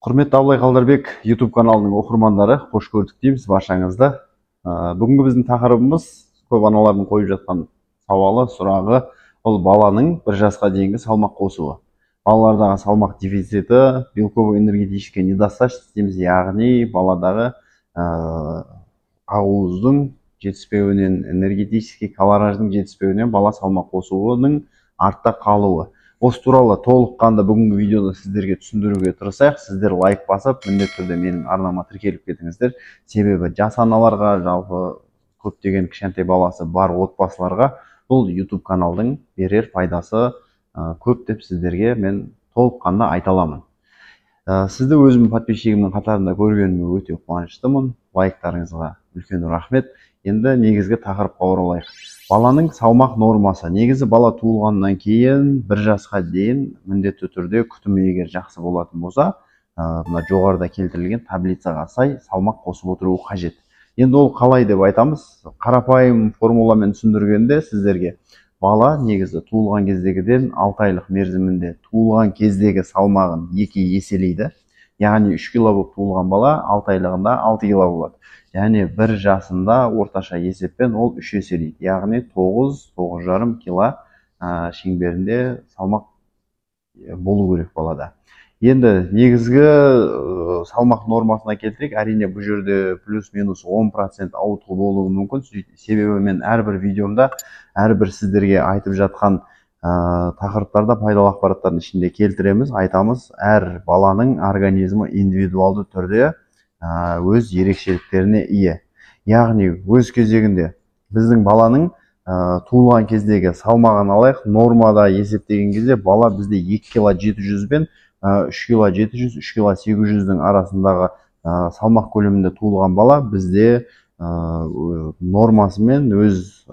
Құрметті Абылай Қалдарбек YouTube каналының оқырмандары, қош көрдік дейміз баршаңызды. Бүгінгі біздің тақырыбымыз көп аналардың қойып жатқан сауалы, сұрағы, ол баланың бір жасқа дейінгі салмақ қосуы. Балалардағы салмақ дефициті, белково-энергетическая недостаточность дейміз, яғни баладағы ақуыздың жетіспеуінен, энергетический калораждың жетіспеуінен бала салмақ қосуының артта қалуы. Осы туралы толыққанды бүгінгі видеода сіздерге түсіндіруге тырысайық. Сіздер лайк басып, міндетті түрде менің арнама тіркеліп кетіңіздер. Себебі жас аналарға, жалпы көптеген кішкентай баласы бар отбасыларға бұл YouTube каналдың берер пайдасы көп деп сіздерге мен толыққанды айта аламын. Сізді өзімнің подписчигімнің қатарында көргеніме өте қуаныштымын. Лайктарыңызға үлкен рахмет. Енді негізгі тақырыпқа оралайық. Баланың салмақ нормасы. Негізі бала туылғаннан кейін бір жасқа дейін міндетті түрде күтімі егер жақсы болатын болса, мына жоғарыда келтірілген таблицаға сай салмақ қосып отыруы қажет. Енді ол қалай деп айтамыз? Қарапайым формуламен түсіндіргенде сіздерге бала негізі туылған кездегіден 6 айлық мерзімінде туылған кездегі салмағын 2 еселейді. Яғни 3 кило болып туылған бала 6 айлығында 6 кило болады. Яғни бір жасында орташа есеппен ол 3 еселейді. Яғни 9-9,5 кило шеңберінде салмақ болу керек балада. Енді негізгі салмақ нормасына келтірейік. Әрине бұл жерде плюс-минус 10% ауытқу болуы мүмкін. Себебі мен әрбір видеомда, әрбір сіздерге айтып жатқан тақырыптарда пайдалы ақпараттардың ішінде келтіреміз, айтамыз. Әр баланың организмі индивидуалды түрде өз ерекшеліктеріне ие. Яғни өз кезегінде біздің баланың туылған кездегі салмағын алайық. Нормада есептеген кезде бала бізде 2 кило 700 бен 3 кило 700, 3 кило 800-дің арасындағы салмақ көлемінде туылған бала бізде нормасымен өз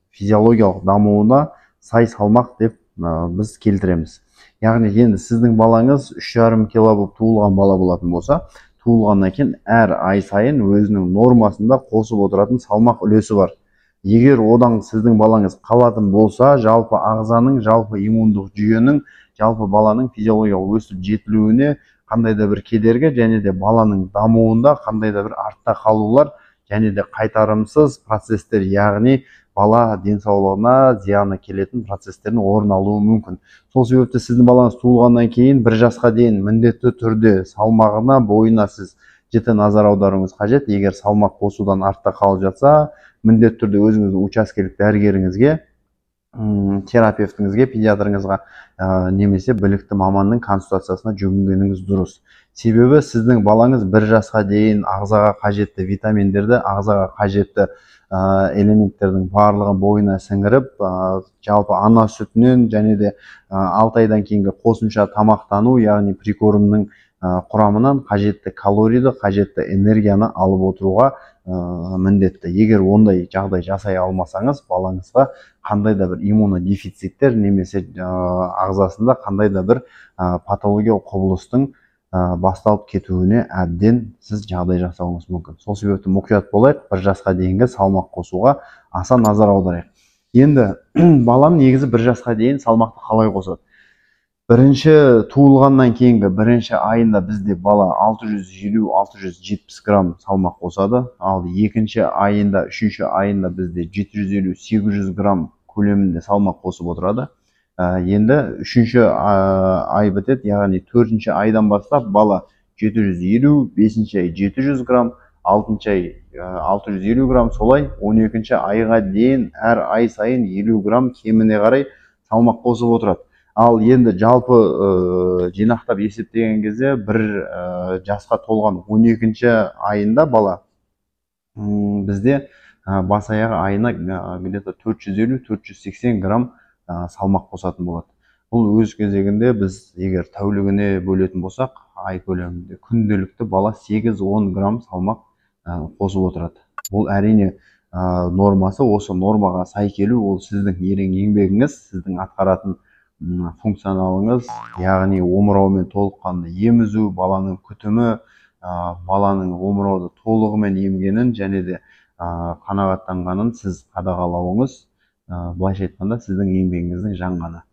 физиологиялық дамуына сай салмақ деп біз келтіреміз. Яғни енді сіздің балаңыз 3,5 кило болып туылған бала болатын болса, туылғаннан кейін әр ай сайын өзінің нормасында қосып отыратын салмақ үлесі бар. Егер одан сіздің балаңыз қалатын болса, жалпы ағзаның, жалпы иммундық жүйенің, жалпы баланың физиологиялық өсіп жетілуіне қандай да бір кедергі және де баланың дамуында қандай да бір артта қалулар және де қайтарымсыз процестер, яғни бала денсаулығына зияны келетін процестердің орын алуы мүмкін. Сол себепті сіздің балаңыз туылғаннан кейін бір жасқа дейін міндетті түрде салмағына, бойына сіз жіті назар аударуыңыз қажет. Егер салмақ қосудан артта қалып жатса, міндетті түрде өзіңіздің учаскелік дәрігеріңізге, терапевтіңізге, педиатрыңызға немесе білікті маманның консультациясына жүгінгеніңіз дұрыс. Себебі сіздің балаңыз бір жасқа дейін ағзаға қажетті витаминдерді, ағзаға қажетті элементтердің барлығын бойына сіңіріп, жалпы ана сүтінен және де 6 айдан кейінгі қосымша тамақтану, яғни прикормның құрамынан қажетті калориді, қажетті энергияны алып отыруға міндетті. Егер ондай жағдай жасай алмасаңыз, балаңызға қандай да бір иммунодефициттер немесе ағзасында қандай да бір патологиялық құбылыстың басталып кетуіне әбден сіз жағдай жасауыңыз мүмкін. Сол себепті мұқият болайық, бір жасқа дейінгі салмақ қосуға аса назар аударайық. Енді баланың негізі бір жасқа дейін салмақты қалай қосады? Бірінші туылғаннан кейінгі бірінші айында бізде бала 650-670 грамм салмақ қосады. Ал екінші айында, үшінші айында бізде 750-800 грамм көлемінде салмақ қосып отырады. Енді үшінші ай бітеді, яғни төртінші айдан бастап бала 750, бесінші ай 700 грамм, алтыншы ай 650 грамм, солай 12-ші айға дейін әр ай сайын 50 грамм кеміне қарай салмақ қосып отырады. Ал енді жалпы жинақтап есептеген кезде бір жасқа толған 12-ші айында бала бізде бас аяғы айына где-то 450-480 грамм салмақ қосатын болады. Бұл өз кезегінде біз егер тәулігіне бөлетін болсақ, ай көлемінде күнделікті бала 8-10 грамм салмақ қосып отырады. Бұл әрине нормасы, осы нормаға сай келу ол сіздің ерен еңбегіңіз, сіздің атқаратын функционалыңыз, яғни омыраумен толыққанды емізу, баланың күтімі, баланың омырауды толығымен емгенін және де қанағаттанғанын сіз қадағалауыңыз, былайша айтқанда сіздің еңбегіңіздің жанғаны.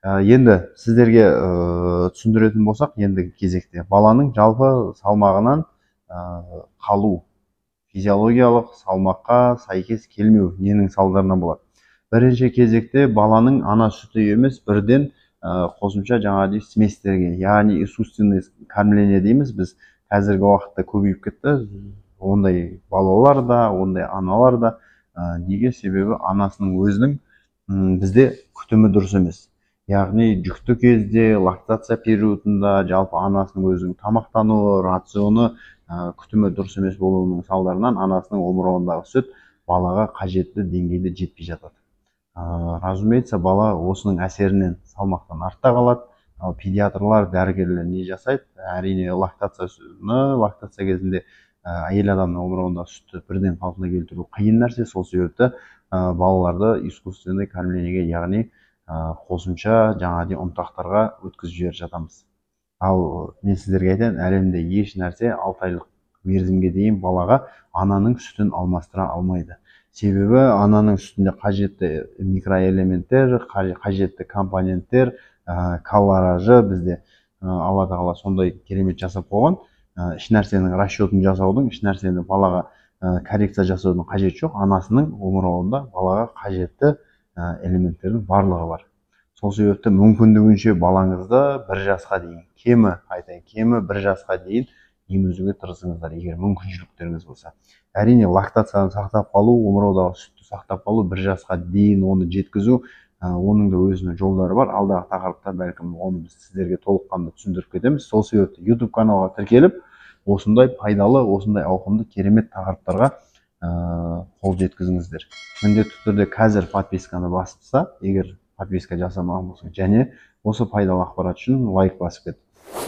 Енді сіздерге түсіндіретін болсақ, ендігі кезекте баланың жалпы салмағынан қалу, физиологиялық салмаққа сәйкес келмеу ненің салдарынан болады? Бірінші кезекте баланың ана сүті емес, бірден қосымша жаңағыдай смесьтерге, яғни искусственное кормление дейміз біз, қазіргі уақытта көбейіп кетті ондай балалар да, ондай аналар да. Неге? Себебі анасының өзінің бізде күтімі дұрыс емес. Яғни жүкті кезде, лактация периодында жалпы анасының өзінің тамақтануы, рационы, күтімі дұрыс емес болуының салдарынан анасының омырауындағы сүт балаға қажетті деңгейде жетпей жатады. Разумеется, бала осының әсерінен салмақтан артта қалады. Ал педиатрлар, дәрігерлер не жасайды? Әрине, лактация кезінде әйел адамның омырауындағы сүтті бірден қалпына келтіру қиын нәрсе. Сол себепті балаларды искусственный кормлениеге, яғни қосымша жаңағыдай ұнтақтарға өткізіп жіберіп жатамыз. Ал мен сіздерге айтайын, әлемде еш нәрсе 6 айлық мерзімге дейін балаға ананың сүтін алмастыра алмайды. Себебі ананың сүтінде қажетті микроэлементтер, қажетті компоненттер, калоражы бізде Алла тағала сондай керемет жасап қойған. Еш нәрсенің расчетін жасаудың, еш нәрсені балаға коррекция жасаудың қажеті жоқ. Анасының омырауында балаға қажетті элементтердің барлығы бар. Сол себепті мүмкіндігінше балаңызды 1 жасқа дейін, кемі айтайын, кемі 1 жасқа дейін емізуге тырысыңыздар, егер мүмкіншіліктеріңіз болса. Әрине, лактацияны сақтап қалу, омыраудағы сүтті сақтап қалу, 1 жасқа дейін оны жеткізу, оның да өзінің жолдары бар. Алдағы тақырыпта бәлкім оны біз сіздерге толыққанды түсіндіріп кетеміз. Сол себепті YouTube каналға тіркеліп, осындай пайдалы, осындай ауқымды керемет тақырыптарға қол жеткізіңіздер. Міндетті түрде қазір подписканы басып таста, егер подписка жасамаған болсаң, және осы пайдалы ақпарат үшін лайк басып кет.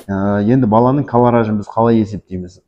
Енді баланың калоражын біз қалай есептейміз?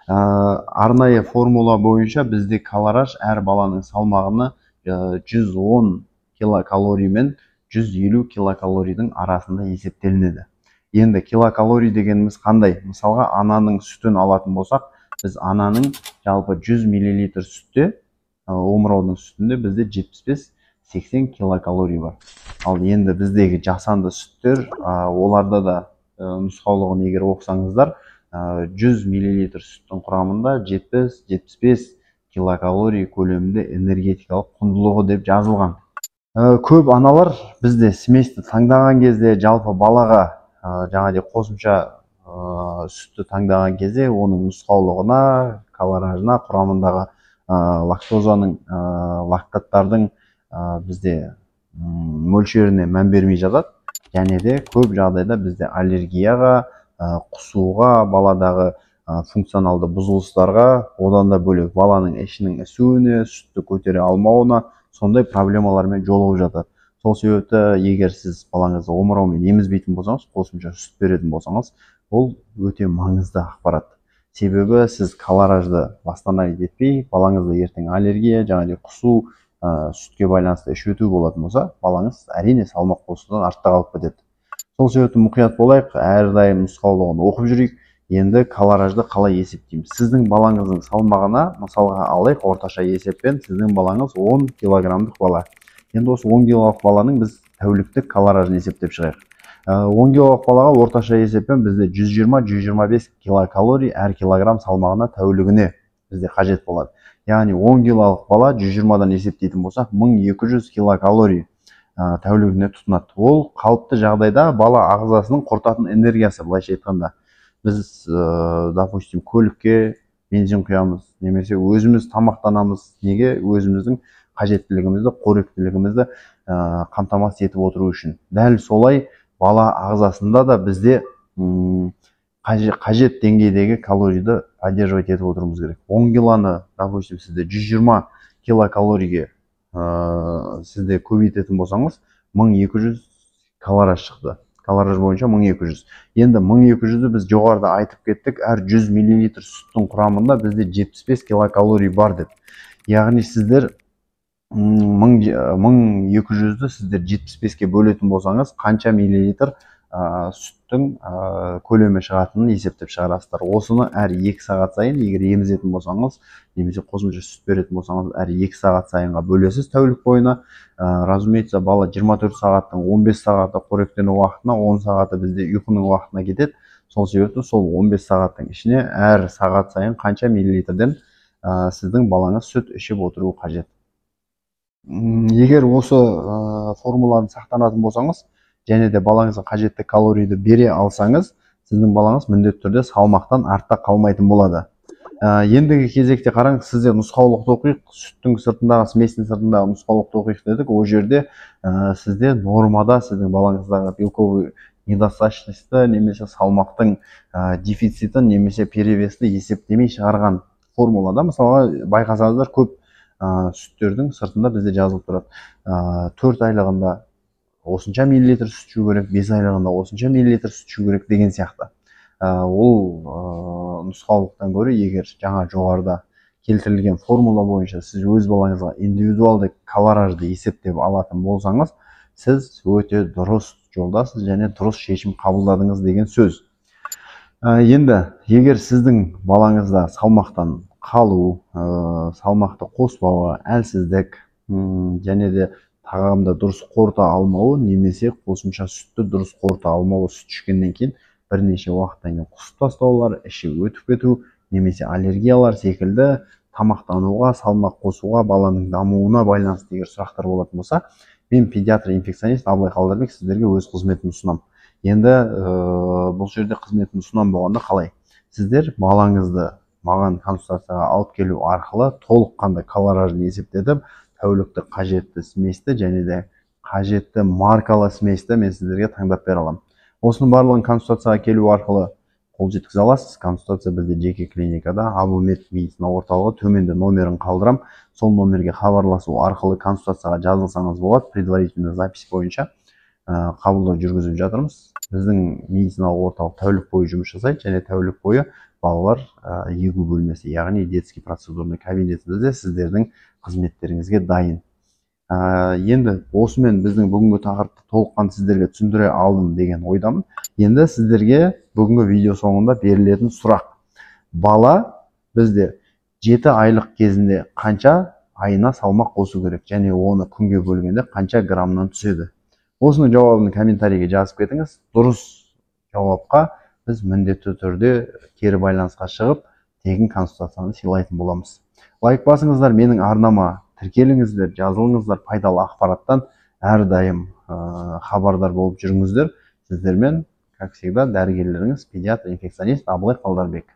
Арнайы формула бойынша бізде калораж әр баланың салмағына 110 килокалорий мен 150 килокалорийдің арасында есептелінеді. Енді килокалорий дегеніміз қандай? Мысалға, ананың сүтін алатын болсақ, біз ананың жалпы 100 миллилитр сүтте, омыраудың сүтінде бізде 75-80 килокалорий бар. Ал енді біздегі жасанды сүттер, оларда да нұсқаулығын егер оқысаңыздар, 100 миллилитр сүттің құрамында 70-75 килокалорий көлемінде энергетикалық құндылығы деп жазылған. Көп аналар бізде сместі таңдаған кезде, жалпы балаға жаңағыдай қосымша сүтті таңдаған кезде оның нұсқаулығына, калоражына, құрамындағы лактозаның, лактаттардың бізде мөлшеріне мән бермей жатады. Және де көп жағдайда бізде аллергияға, құсуға, баладағы функционалды бұзылыстарға, одан да бөлек баланың ішінің ісуіне, сүтті көтере алмауына, сондай проблемалармен жолығып жатады. Сол себепті егер сіз балаңызды омыраумен емізбейтін болсаңыз, қосымша сүт беретін болсаңыз, ол өте маңызды ақпарат. Себебі сіз калоражды бастан етпей, балаңызда ертең аллергия, жаңағыдай құсу, сүтке байланысты іш өту болатын болса, балаңыз әрине салмақ қосудан артта қалып кетеді. Сол себепті мұқият болайық, әрдайым нұсқаулығын оқып жүрейік. Енді калоражды қалай есептейміз? Сіздің балаңыздың салмағына, мысалға алайық, орташа есеппен сіздің балаңыз 10 килограммдық бала. Енді осы 10 килолық баланың біз тәуліктік калоражын есептеп шығайық. 10 килолық балаға орташа есеппен бізде 120-125 килокалорий әр килограмм салмағына тәулігіне бізде қажет болады. Яғни 10 килолық бала 120-дан есептейтін болсақ, 1200 килокалорий тәулігіне тұтынады. Ол қалыпты жағдайда бала ағзасының құртатын энергиясы, былайша айтқанда. Біз, допустим, көлікке бензин құямыз, немесе өзіміз тамақтанамыз. Неге? Өзіміздің қажеттілігімізді, қоректілігімізді қамтамасыз етіп отыру үшін. Дәл солай бала ағзасында да бізде қажет деңгейдегі калорийді поддерживать етіп отыруымыз керек. 10 килоны, допустим, сізде 120 килокалорийге сізде көбейтетін болсаңыз, 1200 калораж шықты. Калораж бойынша 1200. Енді 1200-ді біз жоғарыда айтып кеттік, әр 100 миллилитр сүттің құрамында бізде 75 килокалорий бар деп. Яғни сіздер 1200-ді сіздер 75-ке бөлетін болсаңыз, қанша миллилитр Сүттің көлемі шығатынын есептеп шығарасыздар. Осыны әр 2 сағат сайын, егер емізетін болсаңыз, немесе қосымша сүт беретін болсаңыз, әр 2 сағат сайынға бөлесіз тәулік бойына. Разумеется, бала 24 сағаттың 15 сағаты қоректену уақытына, 10 сағаты бізде ұйқының уақытына кетеді. Сол себепті сол 15 сағаттың ішіне әр сағат сайын қанша миллилитрден сіздің балаңыз сүт ішіп отыруы қажет. Егер осы формуланы сақтанатын болсаңыз, және де балаңызға қажетті калорийді бере алсаңыз, сіздің балаңыз міндетті түрде салмақтан артта қалмайтын болады. Ендігі кезекте қараңыз, сізде нұсқаулықты оқиық, сүттің сыртындағы, сместің сыртындағы нұсқаулықты оқиық дедік. Ол жерде сізде нормада сіздің балаңыздағы белковый недостаточностьті немесе салмақтың дефицитін немесе перевесті есептемей шығарған формулада, мысалға, байқасаңыздар, көп сүттердің сыртында бізде жазылып тұрады. 4 айлығында осынша миллилитр сүт ішу керек, 5 айлығында осынша миллилитр сүт ішу керек деген сияқты. Ол нұсқаулықтан гөрі, егер жаңа жоғарыда келтірілген формула бойынша сіз өз балаңызға индивидуалды колоражды есептеп алатын болсаңыз, сіз өте дұрыс жолдасыз және дұрыс шешім қабылдадыңыз деген сөз. Енді егер сіздің балаңызда салмақтан қалу, салмақты қоспауы, әлсіздік, және де тағамды дұрыс қорыта алмауы немесе қосымша сүтті дұрыс қорыта алмауы, сүт ішкеннен кейін бірнеше уақыттан кейін құсып тастаулар, іші өтіп кету немесе аллергиялар секілді тамақтануға, салмақ қосуға, баланың дамуына байланысты егер сұрақтар болатын болса, мен педиатр инфекционист Абылай Қалдарбек сіздерге өз қызметімді ұсынамын. Енді бұл жерде қызметімді ұсынамын болғанда қалай? Сіздер балаңызды маған консультацияға алып келу арқылы толыққанды колоражын есептетіп, тәулікті қажетті сместі және де қажетті маркалы сместі мен сіздерге таңдап бере аламын. Осының барлығын консультацияға келу арқылы қол жеткізе аласыз. Консультация бізде жеке клиникада, Абумед медицина орталығы, төменде номерін қалдырам. Сол номерге хабарласу арқылы консультацияға жазылсаңыз болады. Предварительный запись бойынша қабылдау жүргізіп жатырмыз. Біздің медициналық орталық тәулік бойы жұмыс жасайды және тәулік бойы балалар егу бөлмесі, яғни детский процедурный кабинетімізде сіздердің қызметтеріңізге дайын. Енді осымен біздің бүгінгі тақырыпты толыққанды сіздерге түсіндіре алдым деген ойдамын. Енді сіздерге бүгінгі видео соңында берілетін сұрақ. Бала бізде 7 айлық кезінде қанша айына салмақ қосу керек және оны күнге бөлгенде қанша граммнан түседі? Осының жауабын комментарийге жазып кетіңіз. Дұрыс жауапқа біз міндетті түрде кері байланысқа шығып, тегін консультацияны сыйлайтын боламыз. Лайк басыңыздар, менің арнама тіркеліңіздер, жазылыңыздар, пайдалы ақпараттан әрдайым хабардар болып жүріңіздер. Сіздермен, как всегда, дәрігерлеріңіз, педиатр, инфекционист Абылай Қалдарбек.